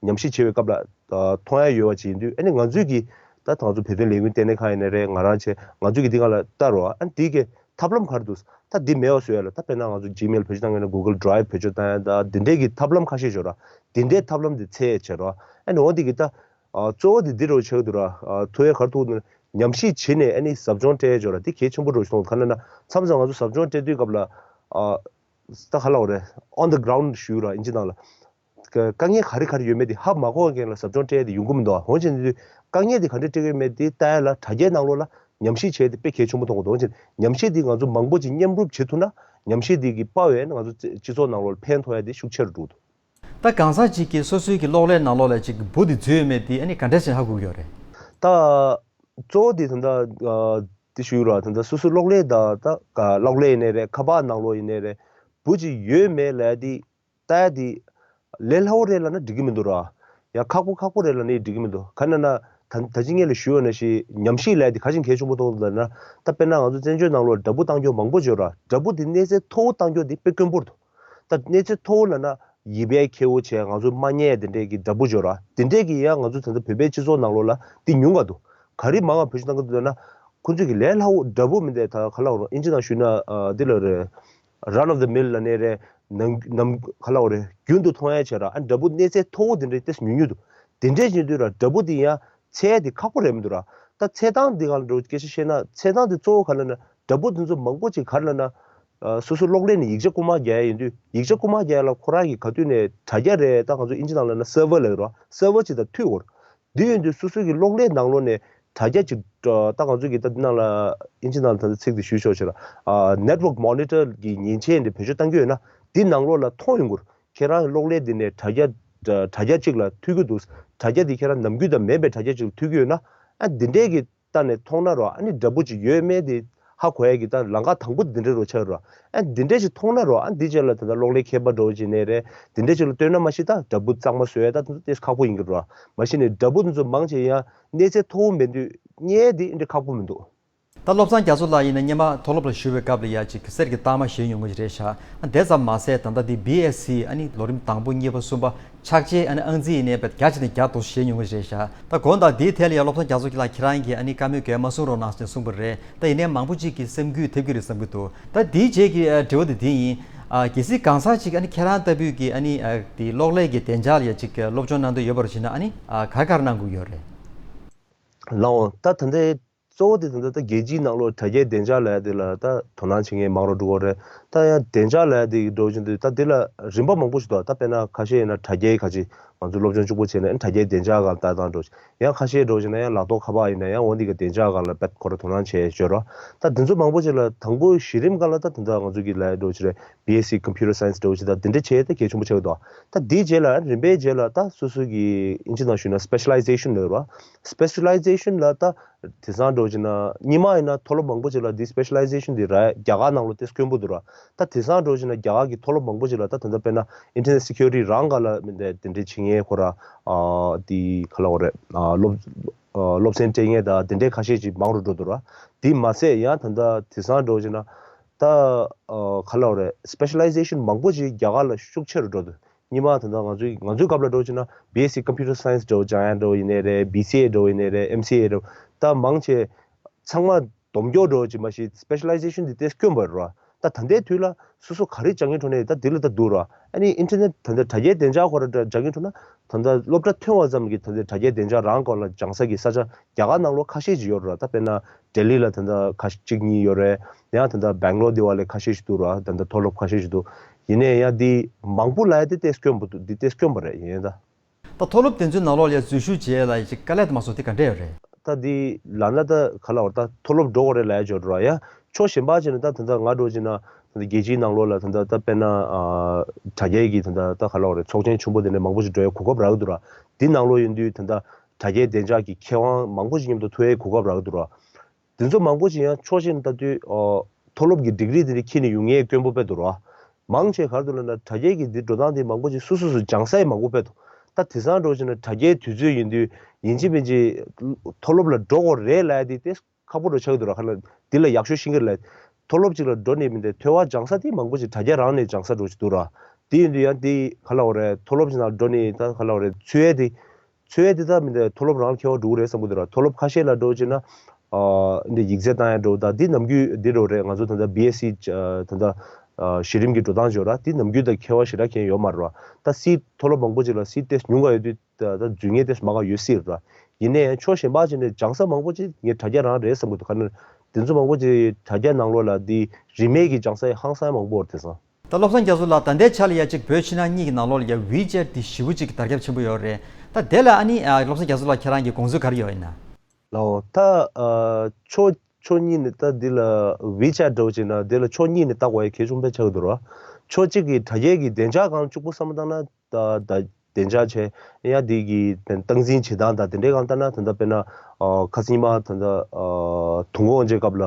ཉམས་ཞིབ་བྱེད་པའི་སྐབས་ལ་ཨ་མཐོང་ཡ་ཡོད་པ་ཅིག་ཡིན་དུས། ཨ་ནི་ང་ཚོས་ཀྱི་ད་ང་ཚོ་བོད་དོན་ལས་འགུལ་ལྟེ་གནས་ཁང་ཡིན་ནའི་རེད། ང་རང་བྱས་ང་ཚོས་ཀྱི་འདི་སྒང་ལ་ལྟ་རོགས། ཨ་ནི་འདི་གི་ཐབས་ལམ་ག་རེ་འདུག་ད་འདི་མེད་པ་བཟོ་ཡ་ལ། ད་དཔེར་ན་ང་ཚོ་Gmail བེད་སྤྱོད་བཏང་མཁན་ན་Google Drive བེད་སྤྱོད་བཏང་ཡ་ད་འདི་འདྲས་ཀྱི་ཐབས་ལམ་ཁ་ཤས་ཡོད་ར། འདི་འདྲའི་ཐབས་ལམ་འདི་འཚོལ་ཡ་བྱེད་རོགས། ཨ་ནི་འོ་འདི་གི་ད་ཨ་གཙོ་བོ་འདི་འདི་རུ་ཆགས་འདུག་ར། ཨ་ཐུབ་ཡ་ག་རེ་ཐུབ་འདུག་ན་ཉམས་ཞིབ་བྱེད་ནས་ཨ་ནི་ཟབ་སྦྱོང་སྤྲད་ཡ་ཅིག་ཡོད་ར། འདི་གལ་ཆེན་པོ་འདྲ་བོ་ཞིག་མཐོང་འདུག་ག་རེ་ལབ་ན་མཚམས་མཚམས་ང་ཚོ་ཟབ་སྦྱོང་སྤྲད་དུས་སྐབས་ལ་ཨ་ད་ག་ལབ་དགོས་རེད། On the ground ཞུ་ར། ཨིན་ཇི་ནང་ལ་དཀའ་ངལ་ག་རེ་ག་རེ་ཡོད་མེད་དེ་ཧ་མ་གོ་མཁན་ལ་ཟབ་སྦྱོང་སྤྲད་ཡ་དེ་ཡོང་གི་མི་འདུག་འོན་ཀྱང་དེ་དུས་དཀའ་ངལ་དེ་ག་འདྲས་འཕྲད་ཀྱི་ཡོད་མེད་དེ་ལྟ་ཡ་ལ་དྲ་རྒྱའི་ནང་ལོགས་ལ་ཉམས་ཞིབ་བྱས་ཏེ་དཔེ་གལ་ཆེན་པོ་མཐོང་གི་འདུག་འོན་ཀྱང་ཉམས་ཞིབ་དེ་ང་ཚོ་མང་པོ་ཅིག་མཉམ་རུབ་བྱེད་ཐུབ་ན། ཉམས་ཞིབ་དེ་གི་དཔའ་བས་ང་ཚོ་སྤྱི་ཚོགས་ནང་ལོགས་ལ་ཕན་ཐོགས་ཡ་དེ་ཤུགས་ཆེ་རུ་འགྲོ་གི་འདུག་ད་གང་ཟག་ཅིག་གིས་སོ་སོའི་གི་གློག་ཀླད་ནང་ལོགས་ལ་ཅིག་འབུ་དེ་འཛུལ་ཡོད་མེད་དེ་ཨ་ནི་ག་འདྲ་ཞིག་ཧ་གོ་གི་ཡོད་རེད། ད་གཙོ་བོ་དེ་ད་ལྟ་ཨ་དེ་ཞུ་ར། ད་ལྟ་སོ་སོའི་གློག་ཀླད་དང་ད་ག་གློག་ཀླད་ཡིན་ནའི་རེད། ཁ་པར་ནང་ལོགས་ཡིན་ནའི་རེད། འབུ་ཅིག་ཡོད་མེད་ལབ་ཡ་དེ་ལྟ་ཡ་དེ་ལས་སླ་བོ་རེད་ལབ་ན་འགྲིག་གི་མི་འདུག་ར། ཡང་ཁག་པོ་ཁག་པོ་རེད་ལབ་ནའི་འགྲིག་གི་མི་འདུག་ག་རེ་ལབ་ན་ད་ད་ཅི་སྔོན་ལ་ཞུས་པ་ནང་བཞིན་ཉམས་ཞིབ་ལབ་ཡ་དེ་ག་ཅིག་གལ་ཆེན་པོ་མཐོང་འདུག་ལབ་ན། ད་དཔེར་ན་ང་ཚོ་བཙན་བྱོལ་ནང་ལོགས་འདྲ་འབུ་བཏང་རྒྱུ་མང་པོ་ཡོད་ར། འདྲ་འབུ་དེ་གནས་ཚད་མཐོ་བོ་བཏང་རྒྱུ་དེ་དཔེ་དཀོན་པོ་རེད་འདུག་ད་གནས་ཚད་མཐོ་བོ་ལབ་ན་ཡིབ་ཡས་ཁེར་བོ་བྱས། ང་ཚོ་མ་རྙེད་དེ་འདྲས་ཀྱི་འདྲ་འབུ་ཡོད་ར། དེ་འདྲས་ཀྱི་ཡང་ང་ཚོ་ད་ལྟ་བོད་པའི་སྤྱི་ཚོགས་ནང་ལོགས་ལ་དེ་ཉུང་བ་འདུག་ག་རེ་མང་བ་བེད་སྤྱོད་བཏང་གི་འདུག་ལབ་ན། ཁོ་ཚོས་ཀྱི་ལས་སླ་བོ་འདྲ་འབུ་མི་འདྲ་ད་ག་ལབ་དགོས་རེད། ཨིན་ཇི་ནང་ཞུས་ན་ཨ་འདི་ལ་རེད། Run of the mill ལབ་ནའི་རེད། ནམ་ནམ་ག་ལབ་དགོས་རེད། རྒྱུན་དུ་མཐོང་ཡ་བྱས་ར། ཨ་འདྲ་འབུ་གནས་ཚད་མཐོ་བོ་དེ་འདྲས་ཏོག་ཙམ་ཉུང་ཉུང་འདུག་དེ་འདྲས་བྱེད་དུས་ར་འདྲ་འབུ་དེ་ཡང་འཚོལ་ཡ་དེ་ཁག་པོ་རེད་མི་འདུག་ར། ད་འཚོལ་སྟངས་འདི་སྒང་ལ་འགྲོ་སྐད་ཆ་བཤད་ན། འཚོལ་སྟངས་དེ་གཙོ་བོ་ག་རེ་ལབ་ན། འདྲ་འབུ་དེ་ཚོ་མང་པོ་ཅིག་ག་རེ་ལབ་ན། ཨ་སོ་སོའི་གློག་ཀླད་ནས་ཡིག་ཆ་རྐུ་མ་རྒྱག་ཡ་ཡིན་དུས། ཡིག་ཆ་རྐུ་མ་རྒྱག་ཡ་ལ་ཁོ་རང་གི་ག་དུས་ནས་དྲ་རྒྱ་རེད། ད་ང་ཚོ་ཨིན་ཇི་ནང་ལབ་ན་server ལབ་ཀྱི་རེད་བ། server ཅིག་དང་མཐུད་དགོས་རེད། དེ་ཡིན་དུས་སོ་སོ་གི་གློག་ཀླད་ནང་ལོགས་ནས་དྲ་རྒྱ་ཅིག་ད་ང་ཚོ་གི་ད་འདི་ནང་ལ་ཨིན་ཇི་ནང་ལ་ད་ཚིག་དེ་ཞུས་ཆོག་ཕྱིར་ཨ་network monitor གི་མཉེན་ཆས་འདི་བེད་སྤྱོད་གཏང་གི་ཡོད་ན། འདི་ནང་ལོགས་ལ་མཐོང་ཡོང་གི་རེད། ཁྱེད་རང་གི་གློག་ཀླད་འདི་ནས་དྲ་རྒྱ་དྲ་རྒྱ་ཅིག་ལ་མཐུད་ཀྱི་འདུག་དྲ་རྒྱ་འདི་ཁྱེད་རང་ནམ་རྒྱུན་དང་མིན་པའི་དྲ་རྒྱ་ཅིག་ལ་མཐུད་ཀྱི་ཡོད་ན། ཨ་འདི་འདྲས་ཀྱི་ལྟ་ནས་མཐོང་ན་རོ། ཨ་ནི་འདྲ་འབུ་ཅིག་ཡོད་མེད་དེ་ཧ་གོ་ཡ་གི་ད་ལམ་ཁ་དང་པོ་འདི་འདྲ་རོ་ཆགས་རོ། ཨ་འདི་འདྲ་ཞིག་མཐོང་ན་རོ། ཨ་འདི་རྗེས་ལ་ད་ལྟ་གློག་ཀླད་མཁས་པ་འདྲ་བོ་ཅིག་ནས་རེད། འདི་འདྲ་ཞིག་ལ་ལྟོས་ན་མ་གཞི་ད་འདྲ་འབུ་གཙང་མ་བཟོ་ཡ་ད་དེ་ཚོ་ཏོག་ཙམ་ཁག་པོ་ཡིན་གི་རོ། མ་གཞི་ནས་འདྲ་འབུ་དེ་ཚོ་མང་ཆེ་ཡང་གནས་ཚད་མཐོ་བོ་མེད་དུས་རྙེད་དེ་འདྲ་ཁག་པོ་མི་འདུག་ད་བློ་བཟང་རྒྱ་མཚོ་ལགས་ཡིན་ན་སྔོན་མ་མཐོ་སློབ་ལ་ཞུགས་པའི་སྐབས་ལ་ཡ་གཅིག་གསེར་གྱི་རྟགས་མ་བཞེས་མྱོང་གི་རེད་ཤག་དེ་ཙམ་མ་ཟད་ད་ལྟ་འདི་བི་ཨེས་སི་ཨ་ནི་ལོ་རིམ་དང་པོ་གཉིས་པ་གསུམ་པ་ཕྱག་ཆེན་ཨ་ནི་ཨང་རྩིས་ཡིན་ནའི་བརྒྱ་ཆ་ནས་བརྒྱ་ཐོབ་བཞེས་མྱོང་གི་རེད་ཤག་ད་གོང་དང་འདིའི་ཐད་ལ་ཡ་བློ་བཟང་རྒྱ་མཚོ་ལགས་ཁྱེད་རང་གིས་ཨ་ནི་བཀའ་མོལ་གང་ཡང་མ་གསུང་རོགས་གནང་ཟེར་གསུངས་པ་རེད། ད་ཡིན་ནའི་མང་པོ་ཅིག་གིས་སེམས་འགུལ་ཐེབས་ཀྱི་རེད་བསམ་གྱི་འདུག་ད་འདིའི་རྗེས་ཀྱི་ཨ་དྲི་བ་དེ་འདི་ཡིན། ཨ་གལ་སྲིད་གང་ཟག་ཅིག་ཨ་ནི་ཁྱེད་རང་ལྟ་བུའི་གི་ཨ་ནི་ཨ་དེ་གློག་ཀླད་ཀྱི་བདེ་འཇགས་ལ་ཡ་ཅིག་སློབ་སྦྱོང་གནང་འདོད་ཡོད་པར་བྱས་ན་ཨ་ནི་ཨ་ག་རེ་ག་རེ་གནང་དགོས་ཡོད་རེད། ལགས་འོང་། ད་ད་ལྟའི་གཙོ་བོ་དེ་ད་ལྟ་ད་རྒྱལ་སྤྱིའི་ནང་ལོགས་དྲ་རྒྱའི་བདེ་འཇགས་ལབ་ཡ་དེ་ལ་ད་དོ་སྣང་བྱེད་མཁན་མང་རུ་འགྲོ་གི་རེད། ད་ཡང་བདེ་འཇགས་ལབ་ཡ་དེ་འགྲོ་བཞིན་དུ་ད་དེ་ལ་རིམ་པ་མང་པོ་ཞིག་འདུག་ད་དཔེར་ན་ཁ་ཤས་ཡིན་ན་དྲ་རྒྱའི་ཁ་ཅིག་ང་ཚོ་སློབ་སྦྱོང་གཅིག་པོ་བྱས་ནས་དྲ་རྒྱའི་བདེ་འཇགས་སྒང་ལ་ལྟ་སྟངས་འགྲོ། ཡང་ཁ་ཤས་འགྲོ་བཞིན་ན་ཡང་ལག་ཐོག་ཁ་པར་ཡིན་ན་ཡང་འོ་འདི་ག་བདེ་འཇགས་སྒང་ལ་དཔེ་ཁོ་ར་དོ་སྣང་བྱས་ཡོད་རོགས། ད་དེ་ཚོ་མང་པོ་ཅིག་ལ་དང་པོ་གཞི་རིམ་སྒང་ལ་ད་ད་ལྟ་ང་ཚོ་གི་ལབ་ཡ་འགྲོ་ཅིག་རེད། B S C Computer Science འདྲ་བོ་ཅིག་ད་དེ་འདྲ་བྱས་ད་གལ་ཆེན་པོ་ཆགས་ཀྱི་འདུག་ད་དེའི་རྗེས་ལ་རིམ་པའི་རྗེས་ལ་ད་སོ་སོ་གི་ཨིན་ཇི་ནང་ཞུས་ན་specialization ལབ་རོགས། Specialization ལ་ད་དེང་སང་འདྲ་བོ་ཅིག་ན་སྔོན་མ་ཡིན་ན་མཐོ་སློབ་མང་པོ་ཅིག་ལ་འདི་specialization འདི་ར་རྒྱ་གར་ནང་ལོགས་དེ་དཀོན་པོ་འདུག་ར། ད་དེང་སང་འདྲ་བོ་ཅིག་ན་རྒྱ་གར་གི་མཐོ་སློབ་མང་པོ་ཅིག་ལ་ད་ད་ལྟ་དཔེར་ན་internet security རང་སྒང་ལ་མི་འདི་དེ་འདྲ་བྱེད་མཁན་ཁོ་ར་ཨ་འདི་ག་ལབ་དགོས་རེད། ཨ་སློབ་ཨ་སློབ་ཚན་སྤྲད་མཁན་ད་དེ་འདྲའི་ཁ་ཤས་ཅིག་མང་རུ་འགྲོ་འདུག་ར། དེ་མ་ཟད་ཡང་ད་ལྟ་དེང་སང་འདྲ་བོ་ཅིག་ན་ད་ཨ་ག་ལབ་དགོས་རེད། specialization མང་པོ་ཅིག་རྒྱ་གར་ལ་ཤུགས་ཆེ་རུ་འགྲོ་འདུག་སྔོན་མ་ད་ལྟ་ང་ཚོའི་ང་ཚོའི་སྐབས་ལ་འདྲ་བོ་ཅིག་ན་B S C Computer Science འདྲ་བོ་སྦྱང་ཡ་འདྲ་བོ་ཡིན་ནའི་རེད། B C A འདྲ་བོ་ཡིན་ནའི་རེད། M C A འདྲ་བོ་ད་མང་ཆེ་ཚང་མ་སྡོམ་སྐྱོར་འདྲ་བོ་ཅིག་མ་གཞི་specialization འདི་ཏོག་ཙམ་དཀོན་པོ་རེད་ར། ད་ད་ལྟའི་དུས་ལ་སོ་སོ་ག་རེ་སྦྱང་གི་འགྲོ་ནའི་ད་འདི་ལ་ད་འདུག་ར། ཨ་ནི་internet ད་ལྟ་དྲ་རྒྱའི་བདེ་འཇགས་ཁོ་ར་འདྲ་སྦྱང་གི་འགྲོ་ན་ད་ལྟ་སློབ་གྲྭ་ཐོན་པ་ཙམ་གྱིས་ད་ལྟ་དྲ་རྒྱའི་བདེ་འཇགས་རང་སྐོར་ལ་སྦྱང་ས་གི་ས་ཆ་རྒྱ་གར་ནང་ལོགས་ཁ་ཤས་ཅིག་ཡོད་ར། ད་དཔེར་ན་ལྡི་ལི་ལ་ད་ལྟ་ཁ་ཤས་གཅིག་གཉིས་ཡོད་རེད། ཡང་ད་ལྟ་སྦེང་ལོར་འདི་བ་ལས་ཁ་ཤས་ཤིག་འདུག་ར། ད་ལྟ་མཐོ་སློབ་ཁ་ཤས་ཤིག་འདུག་ཡིན་ནའི་ཡང་འདི་མང་པོ་ལབ་ཡ་དེ་ཏོག་ཙམ་དཀོན་པོ་འདུག་འདི་ཏོག་ཙམ་དཀོན་པོ་རེད་ཡིན་ད། ད་མཐོ་སློབ་དེ་ཚོའི་ནང་ལོགས་ལ་འཛུལ་ཞུགས་བྱེད་ཡ་ལ་ཅིག་དཀའ་ལས་དུ་མ་སོང་དེ་ག་འདྲ་ཡོད་རེད། ད་འདི་ལབ་ན་ད་ག་ལབ་དགོས་རེད། ད་མཐོ་སློབ་འགྲོ་དགོས་རེད་ལབ་ཡ་ཅིག་ཡོད་ར། ཡང་ཕྱོགས་གཞན་པ་བྱས་ན་ད་ད་ལྟ་ང་འདྲ་བོ་བྱས་ན་ད་ལྟ་རྒྱལ་སྤྱིའི་ནང་ལོགས་ལ་ད་ལྟ་ད་དཔེར་ན་ཨ་དྲ་རྒྱའི་གི་ད་ལྟ་ད་ག་ལབ་དགོས་རེད། ཚོགས་ཆེན་ཆེན་པོ་དེ་འདྲ་མང་པོ་ཞིག་འགྲོ་ཡའི་གོ་སྐབས་རག་གི་འདུག་ར། འདི་ནང་ལོགས་ཡིན་དུས་ད་ལྟ་དྲ་རྒྱའི་བདེ་འཇགས་ཀྱི་མཁས་དབང་མང་པོ་ཞིག་མཉམ་དུ་ཐུག་ཡའི་གོ་སྐབས་རག་གི་འདུག་ར། དེ་ཚོ་མང་པོ་ཞིག་ཡང་ཕྱོགས་གཅིག་ནས་ལྟ་དུས་ཨོ་མཐོ་སློབ་ཀྱི་ཌིག་རི་དེ་འདྲ་འཁྱེར་ནས་ཡོང་མཁན་དཀོན་པོ་དཔེ་འདུག་ར། མང་ཆེ་ག་རེ་འདུག་ལབ་ན་དྲ་རྒྱའི་གི་འདི་འགྲོ་སྟངས་དེ་མང་པོ་ཞིག་སོ་སོ་སོ་སྦྱང་ས་ཡི་མང་པོ་དཔེ་འདུག་ད་དེང་སང་འདྲ་བོ་ཞིག་ན་དྲ་རྒྱའི་དུས་ཚོད་ཡིན་དུས་ཡིན་གཅིག་མིན་གཅིག་མཐོ་སློབ་ལ་འགྲོ་དགོས་རེད་ལབ་ཡ་དེ་ཏོག་ཙམ་ཁག་པོ་འདྲ་ཆགས་ཀྱི་འདུག་ར། ག་ལ་འདི་ལ་ཡག་ཤོས་ཤེས་ཀྱི་རེད་ལབ། མཐོ་སློབ་ཅིག་ལ་འགྲོ་ནས་མི་འདི་ཐོས་པ་སྦྱང་ས་དེ་མང་པོ་ཞིག་དྲ་རྒྱ་རང་ནས་སྦྱང་ས་འདྲ་བོ་ཞིག་འདུག་ར། དེ་ཡིན་དུས་ཡང་དེ་ག་ལབ་དགོས་རེད། མཐོ་སློབ་ཅིག་ནང་འགྲོ་ནས་ད་ག་ལབ་དགོས་རེད། ཚུད་ཡ་དེ་ཚུད་ཡ་དེ་ད་མི་འདི་མཐོ་སློབ་རང་ལ་ཁྱད་པར་འགྲོ་གི་རེད་བསམ་གྱི་འདུག་ར། མཐོ་སློབ་ཁ་ཤས་ལ་འདྲ་བོ་བྱས་ན་ཨ་འདི་ཡིག་ཚད་བཏང་ཡ་འདྲ་བོ་ད་འདི་ནམ་རྒྱུན་འདི་འདྲ་བོ་རེད། ང་ཚོ་ད་ལྟ་བི་ཨེས་སི་ཨ་ད་ལྟ་ཨ་གཞི་རིམ་གྱི་འགྲོ་སྟངས་ཅིག་ཡོད་ར། འདི་ནམ་རྒྱུན་དང་ཁྱད་པར་ཞེ་དྲག་གང་ཡང་ཡོད་མ་རེད་ར། ད་སིཊ་མཐོ་སློབ་མང་པོ་ཅིག་ལ་སིཊ་ཏོག་ཙམ་ཉུང་བ་ཡོད་དུས་ད་ད་འཛུལ་མཁན་ཏོག་ཙམ་མང་བ་ཡོད་སྲིད་ར། ཡིན་ནའི་ཕྱོགས་གཞན་པ་ཅིག་ནས་སྦྱང་ས་མང་པོ་ཅིག་ངས་དྲ་རྒྱ་རང་རེད་བསམ་གྱི་འདུག་ག་ནས་དེ་ཚོ་མང་པོ་ཅིག་དྲ་རྒྱ་ནང་ལོགས་ལ་འདི་རིན་མེད་ཀྱི་སྦྱང་ས་ཡི་ཧང་སང་མང་པོ་རེད་དེང་སང་། ད་བློ་བཟང་རྒྱ་མཚོ་ལགས། ད་ལྟའི་ཆ་ལ་ཡ་གཅིག་བོད་ཕྱི་ནང་གཉིས་ཀྱི་ནང་ལོགས་ལ་ཡ་ཝི་ཅེཊ་འདི་ཞེ་པོ་ཅིག་དར་ཁྱབ་ཆེན་པོ་ཡོད་རེད། ད་དེ་ལ་ཨ་ནི་ཨ་བློ་བཟང་རྒྱ་མཚོ་ལགས་ཁྱེད་རང་གི་དགོངས་ཚུལ་ག་རེ་ཡོད་ཡིན་ན། ལའོ། ད་ཨ་ཕྱོགས་ཕྱོགས་གཉིས་ནས་ད་འདི་ལ་ཝི་ཅེཊ་འདྲ་བོ་ཅིག་ན་འདི་ལ་ཕྱོགས་གཉིས་ནས་ལྟ་དགོས་ཡ་གལ་ཆེན་པོ་ཆགས་ཀྱི་འདུག་ར། ཕྱོགས་གཅིག་གིས་དྲ་རྒྱའི་གི་བདེ་འཇགས་སྒང་གཅིག་པུ་བསམ་བློ་བཏང་ན་ད་ད་བདེ་འཇགས་བྱས་ཡ་འདི་གི་སྟངས་འཛིན་བྱེད་སྟངས་དང་དེ་འདྲའི་སྒང་ལྟ་ན་ད་ལྟ་དཔེར་ན་ཨ་ཁ་སང་ཉི་མ་ད་ལྟ་ཨ་དུས་འཁོར་དབང་ཆེན་སྐབས་ལ།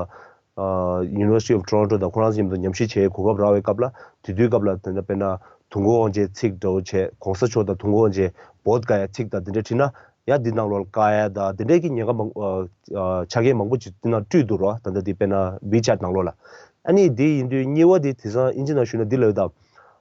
ཨ་University of Toronto དང་ཁོ་རང་ཚོ་མཉམ་དུ་ཉམས་ཞིབ་བྱེད་གོ་སྐབས་རག་པའི་སྐབས་ལ་དེ་དུས་སྐབས་ལ་དེ་འདྲ་དཔེར་ན་དུས་འཁོར་དབང་ཆེན་ཚིག་འདྲ་བོ་བྱས་གོང་ས་མཆོག་དང་དུས་འཁོར་དབང་ཆེན་བོད་དགའ་ཡ་ཚིག་དང་དེ་འདྲ་བྲིས་ན་ཡང་འདི་ནང་ལོགས་ལ་བཀག་ཡ་དང་དེ་འདྲའི་གི་ཉེན་ཁ་མང་ཨ་ཆ་རྐྱེན་མང་པོ་ཅིག་འདི་ནང་སྤྲུལ་འདུག་རོ། ད་ལྟ་འདི་དཔེར་ན་ཝི་ཅེཊ་ནང་ལོགས་ལ། ཨ་ནི་འདི་ཡིན་དུས་གཉིས་པ་འདི་དེང་སང་ཨིན་ཇི་ནང་ཞུས་ན་འདི་ལབ་ཡོད་དམ།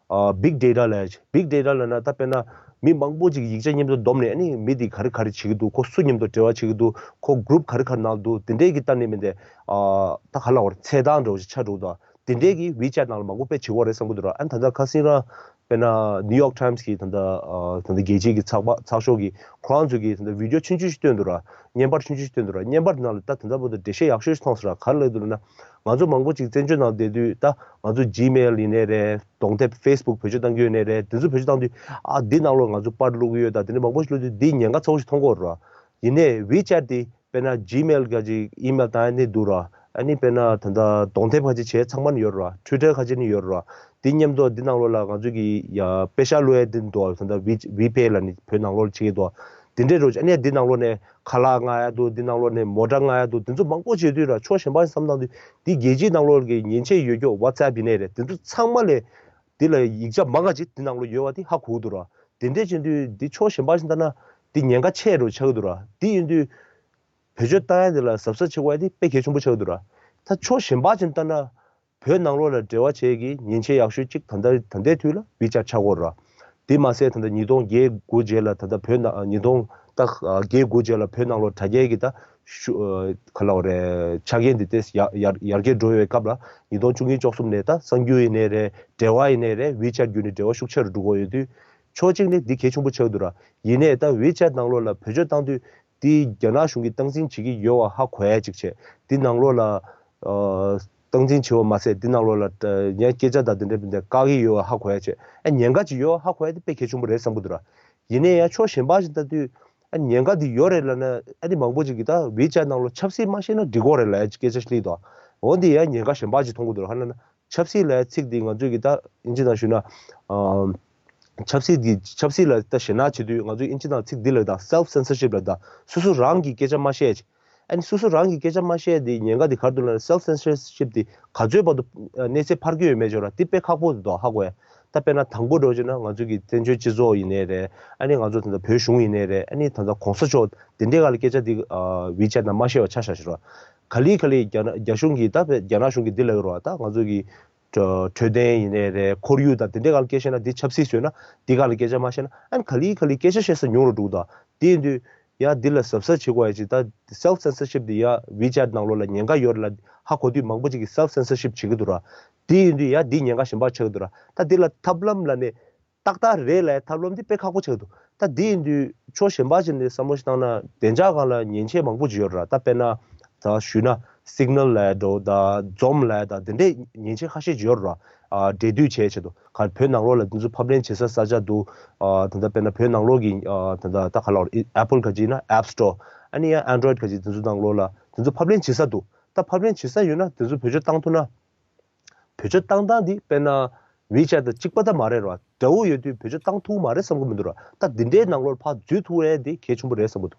ཨ་big data ལབ་ཡ་ཅིག big data ལབ་ན་ད་དཔེར་ན་མི་མང་པོ་ཅིག་ཡིག་ཆ་མཉམ་དུ་བསྡོམས་ནས་ཨ་ནི་མི་འདི་ག་རེ་ག་རེ་བྱེད་ཀྱི་འདུག་ཁོ་སུ་མཉམ་དུ་འབྲེལ་བ་བྱེད་ཀྱི་འདུག་ཁོ་གུ་རུབ་ག་རེ་ག་རེ་ནང་འདུག་དེ་འདྲའི་གི་ལྟ་ནས་མི་འདི་ཨ་ད་ག་ལབ་དགོས་རེད། ཚད་དང་འདྲ་བོ་ཞིག་ཆགས་འགྲོ་གི་འདུག་དེ་འདྲའི་གི་ཝི་ཅེཊ་ནང་ལ་མང་པོ་དཔེ་བྱེད་ཀྱི་ཡོད་རེད་བསམ་གྱི་འདུག་ར། ཨ་ནི་ད་ལྟ་ཁ་སང་རང་དཔེར་ན་ནིའུ་ཡོག་ཊའིམ་སི་གི་ད་ལྟ་ཨ་ད་ལྟ་རྒྱལ་སྤྱིའི་གི་ཚགས་པར་ཚགས་ཤོག་གི་ཁོ་རང་ཚོ་གི་ད་ལྟ་བི་ཌིའོ་ཆུང་ཆུང་ཞིག་བཏོན་འདུག་ར། བརྙན་པར་ཆུང་ཆུང་ཞིག་བཏོན་འདུག་ར། བརྙན་པར་ནང་ལ་ད་ད་ལྟ་བར་དུ་འགྲེལ་བཤད་ཡག་ཤོས་ཤིག་མཐོང་སོང་ར། ག་རེ་ལབ་འདུག་ལབ་ན། ང་ཚོ་མང་པོ་ཅིག་བཙན་བྱོལ་ནང་བསྡད་དུས་ད་ང་ཚོ་ཇི་མེལ་ཡིན་ནའི་རེད། གདོང་དེབ་ཕེ་སི་བུག་བེད་སྤྱོད་གཏང་གི་ཡོད་ནའི་རེད། དེ་ཚོ་བེད་སྤྱོད་གཏང་དུས་ཨ་འདི་ནང་ལོགས་ང་ཚོ་པར་བླུག་གི་ཡོད་ད་དེ་འདྲ་མང་པོ་ཞིག་བླུག་དུས་འདི་ཉེན་ཁ་ཚ་པོ་ཞིག་མཐོང་གི་ཡོད་ར། ཡིན་ནའི་ཝི་ཅེཊ་དེ་དཔེར་ན་ཇི་མེལ་ག་ཅིག་ཨི་མེལ་བཏང་ཡ་ནི་འདུག་ར། ཨ་ནི་དཔེར་ན་ད་ལྟ་གདོང་དེབ་ག་ཅིག་བྱས་ཚང་མ་ནི་ཡོད་ར། ཊུའི་ཊར་ག་ཅིག་ནི་ཡོད་ར། དེ་མཉམ་དུ་འདི་ནང་ལོགས་ལ་ང་ཚོ་གི་ཡ་པེ་ཤག་བླུག་ཡ་དེ་འདུག་ད་ལྟ་ཝི་ཝི་པེ་ལབ་ནི་བོད་ནང་ལོགས་ལ་བྱེད་ཀྱི་འདུག་དེ་འདྲའི་རོ་ཨ་ནི་འདི་ནང་ལོགས་ནས་ཁ་ལག་མངགས་ཡ་འདུག་འདི་ནང་ལོགས་ནས་མོ་ཊ་མངགས་ཡ་འདུག་དེ་ཚོ་མང་པོ་བྱེད་དུས་ར་ཕྱོགས་གཞན་པ་བསམ་བཏང་དུས་འདི་རྒྱལ་སྤྱིའི་ནང་ལོགས་ཀྱི་མཉེན་ཆས་ཡོད་རྒྱུ་ཝ་ཊི་སེབ་ཡིན་ནའི་རེད། དེ་ཚོ་ཚང་མ་ལས་འདི་ལ་ཡིག་ཆ་མང་ག་ཅིག་འདི་ནང་ལོགས་ཡོད་པ་དེ་ཧ་གོ་གི་འདུག་ར། དེ་འདྲས་བྱེད་དུས་འདི་ཕྱོགས་གཞན་པ་བཞིན་ལྟ་ན་འདི་ཉེན་ཁ་ཆེ་རུ་ཆགས་ཀྱི་འདུག་ར། འདི་ཡིན་དུས་ བེད་སྤྱོད་བཏང་ཡ་དེ་ལ་གཟབ་གཟབ་བྱེད་དགོས་ཡ་དེ་དཔེ་གལ་ཆེན་པོ་ཆགས་འདུག་ར། ད་ཕྱོགས་གཞན་པ་ཅིག་ལྟ་ན། བོད་ནང་ལོགས་ལ་འབྲེལ་བ་བྱེད་ཀྱི་མཉེན་ཆས་ཡག་ཤོས་གཅིག་ད་ལྟ་ད་ལྟའི་དུས་ལ་ཝི་ཅེཊ་ཆགས་ཀྱི་ཡོད་རེད། དེ་མ་ཟད་ད་ལྟ་ཉིས་སྟོང་བརྒྱད་དགུ་རྗེས་ལ་ད་ལྟ་བོད་ནང་ཉིས་སྟོང་ད་བརྒྱད་དགུ་རྗེས་ལ་བོད་ནང་ལོགས་དྲ་རྒྱའི་གི་ད་ཤུ་ག་ལབ་དགོས་རེད། ཆ་རྐྱེན་འདི་ཏོག་ཙམ་ཡར་ཡར་ཡར་རྒྱས་འགྲོ་བའི་སྐབས་ལ་ཉིས་སྟོང་བཅུ་གཉིས་བཅུ་གསུམ་ནས་ད་གསར་འགྱུར་ཡིན་ནའི་རེད། འབྲེལ་བ་ཡིན་ནའི་རེད། ཝི་ཅེཊ་བརྒྱུད་ནས་འབྲེལ་བ་ཤུགས་ཆེ་རུ་འགྲོ་གི་ཡོད་དུས་ཕྱོགས་གཅིག་ནས་འདི་གལ་ཆེན་པོ་ཆགས་འདུག་ར། ཡིན་ནའི་ད་ཝི་ཅེཊ་ནང་ལོགས་ལ་བེད་སྤྱོད་བཏང་དུས། དེ་རྒྱ་ནག་གཞུང་གིས་སྟངས་འཛིན་བྱེད་ཀྱི་ཡོད་པ་ཧ་གོ་ཡ་གཅིག་བྱས། དེ་ནང་ལོགས་ལ་ཨ་སྟངས་འཛིན་བྱེད་པ་མ་ཟད་དེ་ནང་ལོགས་ལ་ཨ་ཡང་སྐད་ཆ་དང་དེ་འདྲ་མི་འདྲ་བཀག་གི་ཡོད་པ་ཧ་གོ་ཡ་བྱས། ཨ་ཉེན་ཁ་ཅིག་ཡོད་པ་ཧ་གོ་ཡ་དེ་དཔེ་གལ་ཆེན་པོ་རེད་བསམ་གྱི་འདུག་ར། ཡིན་ནའི་ཡང་ཕྱོགས་གཞན་པ་ཞིག་ལྟ་དུས་ཨ་ཉེན་ཁ་འདི་ཡོད་རེད་ལབ་ན། ཨ་ནི་མང་པོ་ཅིག་གིས་ད་ཝི་ཅེཊ་ནང་ལོགས་ཆབ་སྲིད་མ་བཤད་ན་འགྲིག་གོ་རེད་ལབ་ཡ་སྐད་ཆ་ཞིག་སླེབས་འདུག་འོ་འདི་ཡང་ཉེན་ཁ་གཞན་པ་ཅིག་མཐོང་གི་འདུག་ར། ག་རེ་ལབ་ན། ཆབ་སྲིད་ལབ་ཡ་ཚིག་འདི་ང་ཚོས་ཀྱི་ད་ཨིན་ཇི་ནང་ཞུས་ན། ཨ་ཆབ་སྲིད་ཀྱི་ཆབ་སྲིད་ལ་ད་ཞེད་སྣང་བྱེད་དུས་ང་ཚོས་ཨིན་ཇི་ནང་ཚིག་འདི་ལབ་ད་self censorship ལབ་ད་སོ་སོ་རང་གི་སྐད་ཆ་མ་བཤད་ཅིག་ཨ་ནི་སོ་སོ་རང་གི་སྐད་ཆ་མ་བཤད་དེ་ཉེན་ཁ་འདི་ག་རེ་འདུག་ལབ་ན། self censorship འདི་ག་ཚོད་བར་དུ་གནས་ཚད་འཕར་གྱི་ཡོད་མེད་ཅོག་ར་འདི་དཔེ་ཁག་པོ་འདུག་ཧ་གོ་ཡ། ད་དཔེར་ན་དང་པོ་འགྲོ་བྱས་ན་ང་ཚོ་གི་བཙན་བྱོལ་སྤྱི་ཚོགས་ཡིན་ནའི་རེད། ཨ་ནི་ང་ཚོ་ད་ལྟ་བོད་གཞུང་ཡིན་ནའི་རེད། ཨ་ནི་ད་ལྟ་གོང་ས་མཆོག་དེ་འདྲའི་སྒང་ལ་སྐད་ཆ་འདི་ཝི་ཅེཊ་ནང་མ་བཤད་པ་ཆ་བཞག་ཤིག་ར། ག་ལེ་ག་ལེ་རྒྱ་ནག་རྒྱ་གཞུང་གིས་ད་དཔེ་རྒྱ་ནག་གཞུང་གིས་འདི་ལབ་ཡོད་ར། ད་ང་ཚོ་གི་འཕྲོད་བསྟེན་ཡིན་ནའི་རེད། ཁོར་ཡུག་དང་དེ་འདྲའི་སྒང་ལ་སྐད་བཤད་ན་འདི་ཆབ་སྲིད་བཟོས་ན་འདི་སྒང་ལ་སྐད་ཆ་མ་བཤད་ན། ཨ་ནི་ག་ལེ་ག་ལེ་སྐད་ཆ་བཤད་ས་ཉུང་རུ་འགྲོ་གི་འདུག་དེ་ཡིན་དུས་ཡ་འདི་ལ་གཟབ་གཟབ་བྱེད་དགོས་ཡ་ཅིག་ད་self censorship འདི་ཡ་ཝི་ཅེཊ་ནང་ལོགས་ལ་ཉེན་ཁ་ཡོད་རེད་ལབ་ཧ་གོ་དུས་མང་པོ་ཅིག་གིས་self censorship བྱེད་ཀྱི་འདུག་ར། དེ་ཡིན་དུས་ཡ་འདི་ཉེན་ཁ་གཞན་པ་ཆགས་ཀྱི་འདུག་ར། ད་འདི་ལ་ཐབས་ལམ་ལབ་ནས་ཏག་ཏག་རེད་ལབ་ཡ་ཐབས་ལམ་འདི་དཔེ་ཁག་པོ་ཆགས་ཀྱི་འདུག་ད་འདི་ཡིན་དུས་ཕྱོགས་གཞན་པ་ཅིག་ནས་བསམ་བློ་ཞིག་བཏང་ན་བདེ་འཇགས་སྒང་ལ་མཉེན་ཆས་མང་པོ་ཅིག་ཡོད་རེད་ར། ད་དཔེར་ན་ད་ཞུས་ན་Signal ལབ་ཡ་འདྲ་བོ་དང་Zoom ལབ་ཡ་དང་དེ་འདྲའི་མཉེན་ཆས་ཁ་ཤས་ཅིག་ཡོད་རེད་ར། ཨ་འབྲེལ་མཐུད་བྱེད་ཆེད་དུ་ག་བོད་ནང་ལོགས་ལ་དེ་ཚོ་ཕབ་ལེན་བྱེད་ས་ས་ཆ་འདུག་ཨ་ད་ལྟ་དཔེར་ན་བོད་ནང་ལོགས་ཀྱི་ཨ་ད་ལྟ་ད་ག་ལབ་དགོས་རེད། Apple ག་ཅིག་ཡིན་ན་App Store ཨ་ནི་ཡང་Android ག་ཅིག་དེ་ཚོ་ནང་ལོགས་ལ་དེ་ཚོ་ཕབ་ལེན་བྱེད་ས་འདུག་ད་ཕབ་ལེན་བྱེད་ས་ཡོད་ན་དེ་ཚོ་བེད་སྤྱོད་བཏང་ཐུབ་ན། བེད་སྤྱོད་བཏང་སྟངས་འདི་དཔེར་ན་WeChat དང་གཅིག་པ་ད་མ་རེད་ར། འདྲ་བོ་ཡོད་དུས་བེད་སྤྱོད་བཏང་ཐུབ་མ་རེད་བསམ་གི་མི་འདུག་ར། ད་འདི་འདྲའི་ནང་ལོགས་ཕར་འཛུལ་ཐུབ་ཡས་འདི་གལ་ཆེན་པོ་རེད་བསམ་གི་འདུག་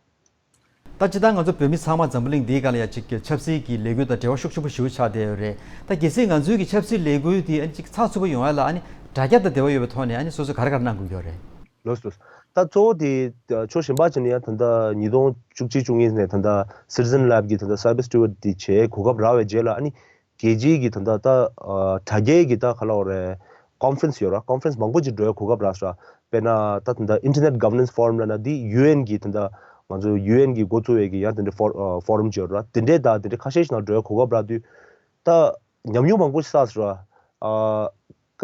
ད་སྤྱིར་བཏང་ང་ཚོ་བོད་མི་ཚང་མ་འཛམ་བུ་གླིང་འདིའི་སྒང་ལ་ཡ་གཅིག་གི་ཆབ་སྲིད་ཀྱི་ལས་འགུལ་དང་འབྲེལ་བ་ཤུགས་ཆེན་པོ་ཞེ་པོ་ཆགས་བསྡད་ཡོད་རེད། ད་གལ་སྲིད་ང་ཚོའི་གི་ཆབ་སྲིད་ལས་འགུལ་འདི་ཨ་ནི་གཅིག་ཚགས་ཚུད་པོ་ཡོང་ཡ་ལ་ཨ་ནི་དྲ་རྒྱ་དང་འབྲེལ་བ་ཡོད་པའི་ཐོག་ནས་ཨ་ནི་སོ་སོས་ག་རེ་ག་རེ་གནང་དགོས་ཀྱི་ཡོད་རེད། ལགས་སོ། ད་གཙོ་བོ་དེ་ཕྱོགས་གཞན་པ་ཅིག་ནས་ཡང་ད་ལྟ་ཉིས་སྟོང་བཅུ་གཅིག་བཅུ་གཉིས་ནས་ད་ལྟ་Citizen Lab གི་ད་ལྟ་Cyber Steward དེ་བྱས་གོ་སྐབས་རག་པའི་རྗེས་ལ་ཨ་ནི་རྒྱལ་སྤྱིའི་གི་ད་ལྟ་ད་ཨ་དྲ་རྒྱའི་གི་ད་ག་ལབ་དགོས་རེད། Conference ཡོད་ར། Conference མང་པོ་ཅིག་འགྲོ་ཡའི་གོ་སྐབས་རག་སོང་ར། དཔེར་ན་ད་ད་ལྟ་Internet Governance Forum ལབ་ན་འདི་UN གི་ད་ལྟ་ང་ཚོ་UN གི་འགོ་བཙུགས་པའི་གི་ཡང་དེ་འདྲའི་ཕོ་ཨ་Forum ཅིག་ཡོད་ར། དེ་འདྲའི་ད་དེ་འདྲའི་ཁ་ཤས་ཤིག་ནང་འགྲོ་ཡའི་གོ་སྐབས་རག་དུས་ད་ཉམས་མྱོང་མང་པོ་ཞིག་བསགས་སོང་ར། ཨ་ཀ་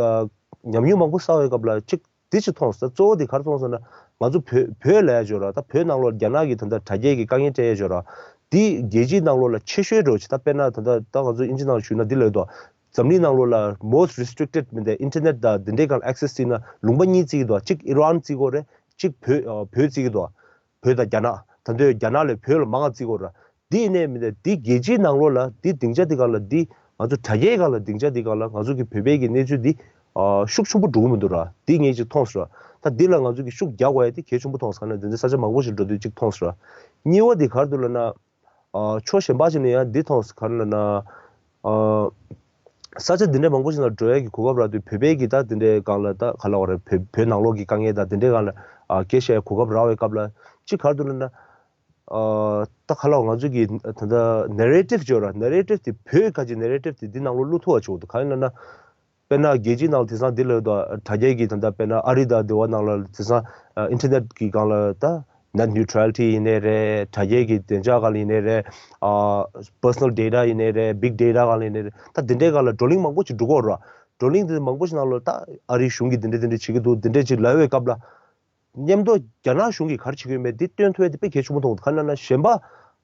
ཉམས་མྱོང་མང་པོ་བསགས་པའི་སྐབས་ལ་གཅིག་འདི་ཅིག་མཐོང་སོང་། གཙོ་བོ་འདི་ག་རེ་མཐོང་སོང་ན་ང་ཚོ་བོད་བོད་ལ་ཡ་ཅིག་ཡོད་ར། ད་བོད་ནང་ལོགས་རྒྱ་ནག་གི་ད་ལྟ་དྲ་རྒྱའི་གི་དཀའ་ངལ་སྤྲད་ཡ་ཅིག་ཡོད་ར། འདི་རྒྱལ་སྤྱིའི་ནང་ལོགས་ལ་ཆེ་ཤོས་འདྲ་བོ་ཅིག་ད་དཔེར་ན་ད་ལྟ་ད་ང་ཚོ་ཨིན་ཇི་ནང་ཞུས་ན་འདི་ལབ་འདུག་འཛམ་གླིང་ནང་ལོགས་ལ་most restricted མི་འདི་Internet དང་འདི་འདྲའི་སྒང་access བརྩིས་ན་ལུང་པ་གཉིས་བརྩི་གི་འདུག་གཅིག་Iran བརྩི་གི་ཡོད་རེད། གཅིག་བོད་ཨ་བོད་བརྩི་གི་འདུག་བོད་དང་རྒྱ་ནག་ད་ལྟ་རྒྱ་ནག་ལས་བོད་ལ་མང་བ་བརྩི་གི་ཡོད་ར། འདི་ཡིན་ནའི་མི་འདི་འདི་རྒྱལ་སྤྱིའི་ནང་ལོགས་ལ་འདི་སྡིངས་ཆ་འདི་སྒང་ལ་འདི་ང་ཚོ་དྲ་རྒྱའི་སྒང་ལ་སྡིངས་ཆ་འདི་སྒང་ལ་ང་ཚོ་གི་བོད་པའི་གི་གནས་ཚུལ་འདི་ཨ་ཤུགས་ཆེན་པོ་འགྲོ་གི་མི་འདུག་ར། འདི་ངས་ཅིག་མཐོང་སོང་ར། ད་འདི་ལ་ང་ཚོ་གི་ཤུགས་རྒྱག་དགོས་ཡ་འདི་གལ་ཆེན་པོ་མཐོང་སོང་། ག་ནས་འདི་འདྲའི་ས་ཆ་མང་པོ་ཞིག་འགྲོ་དུས་ཅིག་མཐོང་སོང་ར། གཉིས་པ་འདི་ག་རེ་འདུག་ལབ་ན་ཨ་ཕྱོགས་གཞན་པ་ཞིག་ནས་ཡང་འདི་མཐོང་སོང་། ག་རེ་ལབ་ན་ཨ་ས་ཆ་འདི་འདྲའི་མང་པོ་ཞིག་ལ་འགྲོ་ཡ་གི་གོ་སྐབས་རག་དུས་བོད་པའི་གི་ད་འདི་འདྲའི་སྒང་ལ་ད་ག་ལབ་དགོས་རེད། བོད་བོད་ནང་ལོགས་ཀྱི་དཀའ་ངལ་ད་འདི་འདྲའི་སྒང་ལ་ཨ་སྐད་བཤད་གོ་སྐབས་རག་པའི་སྐབས་ལ་གཅིག་ག་རེ་འདུག་ལབ་ན། ཨ་ད་ག་ལབ་ང་ཚོ་གི་ད་ལྟ་narrative ཅིག་ཡོད་ར། narrative དེ་བོད་ཁ་ཅིག་narrative དེ་འདི་ནང་ལོགས་བླུག་ཐུབ་པ་ཅིག་འདུག་ག་རེ་ལབ་ན། དཔེར་ན་རྒྱལ་སྤྱིའི་ནང་ལ་དེང་སང་འདི་ལབ་འདུག་དྲ་རྒྱའི་གི་ད་ལྟ་དཔེར་ན་ཨ་རི་དང་འདི་བ་ནང་ལ་དེང་སང་ཨ་Internet གི་སྒང་ལ་ད་net neutrality ཡིན་ནའི་རེད། དྲ་རྒྱའི་གི་བདེ་འཇགས་སྒང་ལ་ཡིན་ནའི་རེད། ཨ་personal data ཡིན་ནའི་རེད། big data སྒང་ལ་ཡིན་ནའི་རེད། ད་འདི་འདྲའི་སྒང་ལ་བགྲོ་གླེང་མང་པོ་ཅིག་འགྲོ་གི་ཡོད་ར། བགྲོ་གླེང་དེ་མང་པོ་ཞིག་ནང་ལ་ད་ཨ་རིའི་གཞུང་གིས་འདི་འདྲ་འདི་འདྲ་བྱེད་ཀྱི་འདུག་འདི་འདྲ་ཅིག་ལབ་པའི་སྐབས་ལ། མཉམ་དུ་རྒྱ་ནག་གཞུང་གིས་ག་རེ་བྱེད་ཀྱི་ཡོད་མེད་འདི་སྟོན་ཐུབ་ཡ་དེ་དཔེ་གལ་ཆེན་པོ་མཐོང་འདུག་ག་རེ་ལབ་ན་གཞན་པ་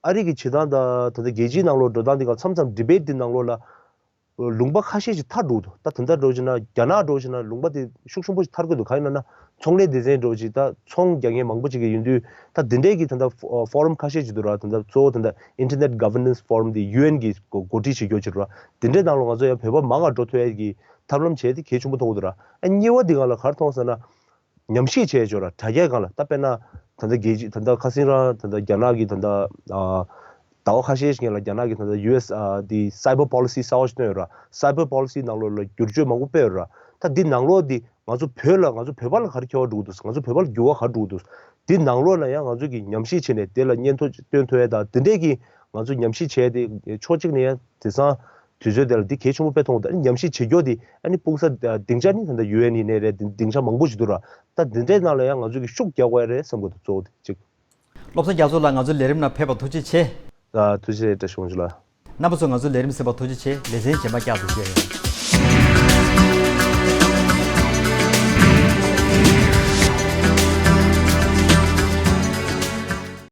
ཨ་རི་གི་བྱེད་སྟངས་དང་ད་ལྟ་རྒྱལ་སྤྱིའི་ནང་ལོགས་འགྲོ་སྟངས་འདི་ག་མཚམས་མཚམས་debate འདི་ནང་ལོགས་ལ་ལུང་པ་ཁ་ཤས་ཤིག་ཐར་འགྲོ་གི་འདུག་ད་ད་ལྟ་འགྲོ་བྱས་ན་རྒྱ་ནག་འགྲོ་བྱས་ན་ལུང་པ་དེ་ཤུགས་ཆེན་པོ་ཞིག་ཐར་གྱི་འདུག་ག་རེ་ལབ་ན་ཚོང་ལས་སྡེ་ཚན་འགྲོ་བྱས་ད་ཚོང་རྒྱག་མཁན་མང་པོ་ཅིག་གི་ཡིན་དུས་ད་འདི་འདྲའི་གི་ད་ལྟ་forum ཁ་ཤས་ཅིག་འདུག་ར། ད་ལྟ་གཙོ་བོ་ད་ལྟ་Internet Governance Forum དེ་ཡུ་ཨེན་གིས་འགོ་འགོ་ཁྲིད་བྱེད་རྒྱུ་ཅིག་རེད་ར། དེ་འདྲའི་ནང་ལ་ང་ཚོ་ཡང་བོད་པ་མང་བ་འགྲོ་ཐུབ་ཡ་གི་ཐབས་ལམ་བྱས་ཏེ་གལ་ཆེན་པོ་མཐོང་གི་འདུག་ར། ཨ་གཉིས་པ་འདི་སྒང་ལ་ག་རེ་མཐོང་ཟེར་ན། ཉམས་ཞིབ་བྱས་ཆོག་ར། དྲ་རྒྱའི་སྒང་ལ་ད་དཔེར་ན་ད་ལྟ་རྒྱལ་སྤྱི་ད་ལྟ་ཁ་སང་རང་ད་ལྟ་རྒྱ་ནག་གི་ད་ལྟ་ཨ་ཟླ་བ་ཁ་ཤས་ཤིག་སྔོན་ལ་རྒྱ་ནག་གི་ད་ལྟ་ཡུ་ཨེས་ཨ་དེ་cyber policy གསར་བ་ཞིག་བཏོན་ཡོད་ར། Cyber policy ནང་ལོགས་ལ་བསྒྱུར་བཅོས་མང་པོ་སྤེལ་ཡོད་ར། ད་འདི་ནང་ལོགས་འདི་ང་ཚོ་བོད་ལ་ང་ཚོ་བོད་པ་ལ་ག་རེ་ཁྱད་པར་འགྲོ་གི་འདུག་ང་ཚོ་བོད་པ་ལ་འགྱུར་བ་ག་རེ་འགྲོ་གི་འདུག་འདི་ནང་ལོགས་ལ་ཡང་ང་ཚོ་གི་ཉམས་ཞིབ་བྱས་ནས་དེ་ལ་སྙན་ཐོ་སྟོན་ཐུབ་ཡ་ད་འདི་འདྲས་ཀྱི་ང་ཚོ་ཉམས་ཞིབ་བྱས་ཏེ་ཕྱོགས་གཅིག་ནས་ཡང་དེང་སང་དུས་ཚོད་དེ་ལ་འདི་གལ་ཆེན་པོ་དཔེ་མཐོང་གི་འདུག་ཨ་ནི་ཉམས་ཞིབ་བྱེད་རྒྱུ་དེ་ཨ་ནི་སྤུངས་ས་སྡིངས་ཆ་ནི་ད་ལྟ་ཡུ་ཨེན་ཡིན་ནའི་རེད། སྡིངས་ཆ་མང་པོ་ཞིག་འདུག་ར། ད་འདི་འདྲའི་ནང་ལ་ཡང་ང་ཚོ་གི་ཤུགས་རྒྱག་དགོས་ཡ་རེད་བསམ་གི་འདུག་གཙོ་བོ་དེ་གཅིག་བློ་བཟང་རྒྱ་མཚོ་ལགས། ང་ཚོའི་ལས་རིམ་ནང་ཕེབས་པར་ཐུགས་རྗེ་ཆེ། ཨ། ཐུགས་རྗེ་ཆེ། བཀྲ་ཤིས་དགོངས་ཞུ་ལགས། རྣམ་པ་ཚོ་ང་ཚོའི་ལས་རིམ་གཟིགས་པར་ཐུགས་རྗེ་ཆེ། ལེ་ཚན་རྗེས་མ་བསྐྱར་དུ་མཇལ་ཡོང་།